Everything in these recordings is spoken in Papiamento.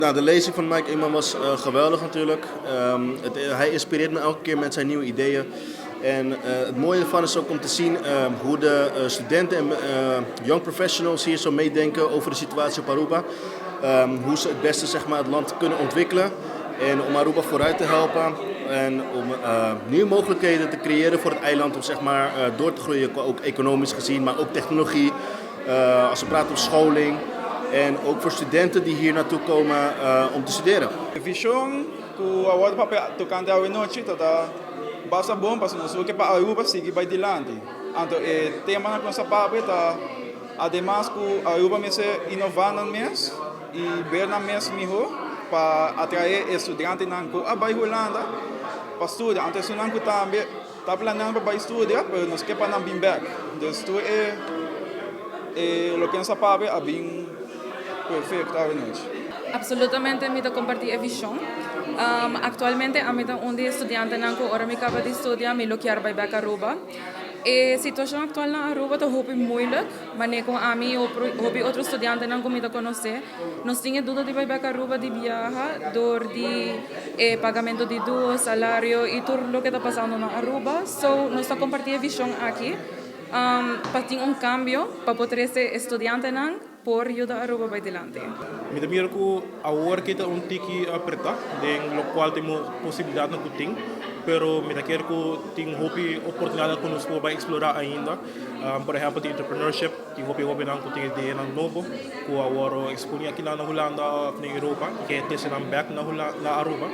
Nou, de lezing van Mike Eman was geweldig natuurlijk. Hij inspireert me elke keer met zijn nieuwe ideeën. En het mooie ervan is ook om te zien hoe de studenten en young professionals hier zo meedenken over de situatie op Aruba. Hoe ze het beste, zeg maar, het land kunnen ontwikkelen. En om Aruba vooruit te helpen. En om nieuwe mogelijkheden te creëren voor het eiland om, zeg maar, door te groeien, ook economisch gezien, maar ook technologie. Als we praten over scholing. En ook voor studenten die hier naartoe komen om te studeren. E vision cu a wordo papia tocante awe nochi ta ta basta bon pasobra nos ke pa Aruba sigui bay dilanti. Anto e temanan cu nos a papia ta ademas cu Aruba mester innova nan mes y ber nan mes miho pa atrae e studiantenan cu a bay Hulanda pa studia. Anto esunnan cu tambe ta planeando pa bay studia pero nos ke pa nan bin bek. Dus tur e e loke nos a papia a bin perfecto awe nochi. Absolutamente mi ta comparti e vision. Actualmente ami ta un di e studiantenan cu ora mi caba di studia mi lo kier bay bek Aruba. E situacion actual na Aruba ta hopi moeilijk, mane cu ami y hopi otro studiantenan cu mi ta conoce, nos tin e duda di bay bek Aruba di biaha door di e pagamento di duo, salario y tur loke ta pasando na Aruba. So nos ta comparti e vision aki pa tin un cambio pa por trece e studiantenan por yuda Aruba bay dilanti. Mi ta mira cu awor ki ta un tiki apreta den locual tin posibilidadnan cu tin, pero mi ta kere cu tin hopi oportunidadnan cu nos por bay explora ainda. Por ehempel tin entrepreneurship, tin hopi hobennan cu tin ideanan nobo cu awor exponi aki na Hulanda of na Europa y ke trece nan bek na na Aruba.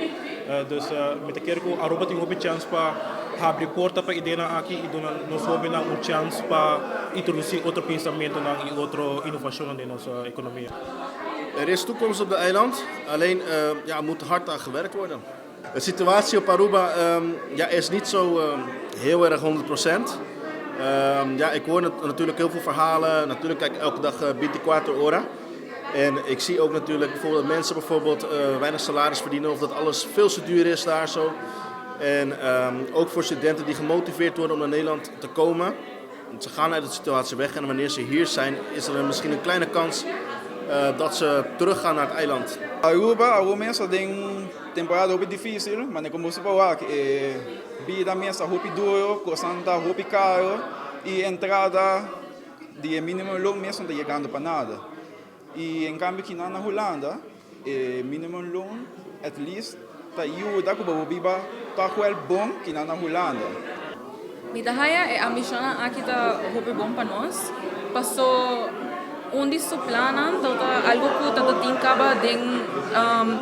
Dus mi ta kere cu Aruba tin hopi chance pa habri porta pa ideanan aki y duna nos hobennan un chance pa introduci otro pensamentonan y otro innovacionnan den nos economia. Er is toekomst op de eiland, alleen, ja, moet hard aan gewerkt worden. De situatie op Aruba, ja, is niet zo heel erg 100%. Ja, ik hoor natuurlijk heel veel verhalen. Natuurlijk kijk ik elke dag 24 Ora. En ik zie ook natuurlijk bijvoorbeeld dat mensen bijvoorbeeld weinig salaris verdienen of dat alles veel te duur is daar zo. En ook voor studenten die gemotiveerd worden om naar Nederland te komen. Want ze gaan uit de situatie weg en wanneer ze hier zijn, is er misschien een kleine kans dat ze teruggaan naar het eiland. Aruba awor mes ta den un temporada hopi dificil, manera como boso por wak e bida mes ta hopi duro, cosnan ta hopi caro y entrada di e minimum loon mes no ta yegando pa nada. Y en cambio kinan na Hulanda e minimum loon at least ta yuda cu bo por biba toch wel bon kinan na Hulanda. Mi ta haya e ambicionnan aki ta hopi bon pa nos, paso un di su plannan ta ta algo cu ta ta tin caba den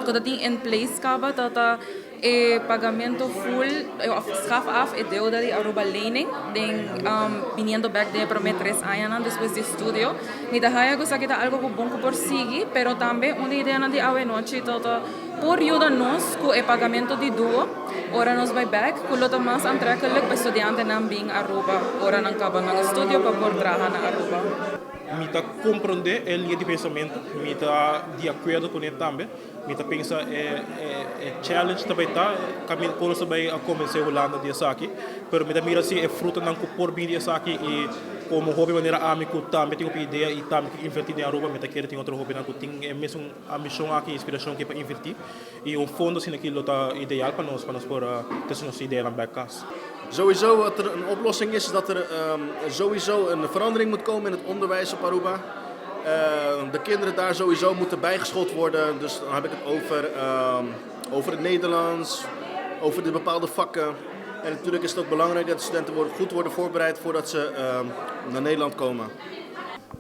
cu ta tin in place caba ta ta e pagamento full of schaf af e deuda di Aruba lening den biniendo bek den e prome tres añanan despues di estudio. Mi ta haya cu esaki ta algo cu bon cu por sigui, pero tambe un di ideanan di awe nochi ta ta por yuda nos cu e pagamento di duo ora nos bay bek, cu lo ta mas aantrekkelijk pa estudiantenan bin Aruba ora nan caba nan estudio pa por traha na Aruba. Mi ta comprende e liña di pensamento, mi ta di acuerdo cune tambe. Mi ta pensa e e challenge ta bay ta caminda con nos ta bay a convence Hulanda di esaki, pero mi ta mira si e frutanan cu por bin di esaki y como hopi manera ami cu tambe tin hopi idea y tambe ke inverti den Aruba, mi ta kere tin otro hopinan cu tin e mesun ambicion aki, inspiracion aki pa inverti y un fondo asina aki lo ta ideal pa nos, pa nos por trece nos ideanan bek cas. Sowieso wat er een oplossing is, is dat er sowieso een verandering moet komen in het onderwijs op Aruba. De kinderen daar sowieso moeten bijgeschoold worden. Dus dan heb ik het over het Nederlands, over de bepaalde vakken. En natuurlijk is het ook belangrijk dat de studenten goed worden voorbereid voordat ze naar Nederland komen.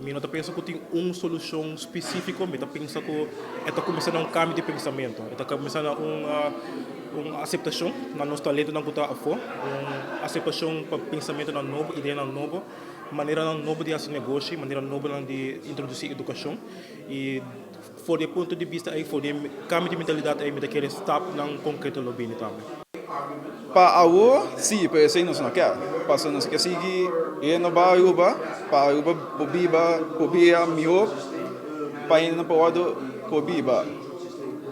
Mi no ta pensa cu tin un solucion specifico, mi ta pensa cu e ta cuminsa na un cambio di pensamento, e ta cuminsa na un aceptacion na nos talentonan cu ta afo, un aceptacion pa pensamentonan nobo, ideanan nobo, maneranan nobo di haci negoshi, maneranan nobonan di introduci educacion y for di e punto di bista ey, for di e cambio di mentalidad ey mi ta kere stapnan concreto lo bini tambe. Pa awor, sí, pero esei nos no kier. Pasobra nos ke sigui renobá Aruba, pa Aruba por biba, por bira mihó, pa hendenan por wòrdu por biba.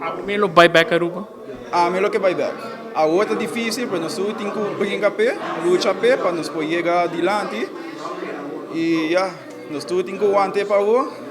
Ami lo bai bèk Aruba? Ami lo ke bai bèk. Awor ta difísil, pero nos tur tin ku bringa p'e, lucha p'e, pa nos por yega dilanti. I ya, nos tur tin ku want'e pa awor.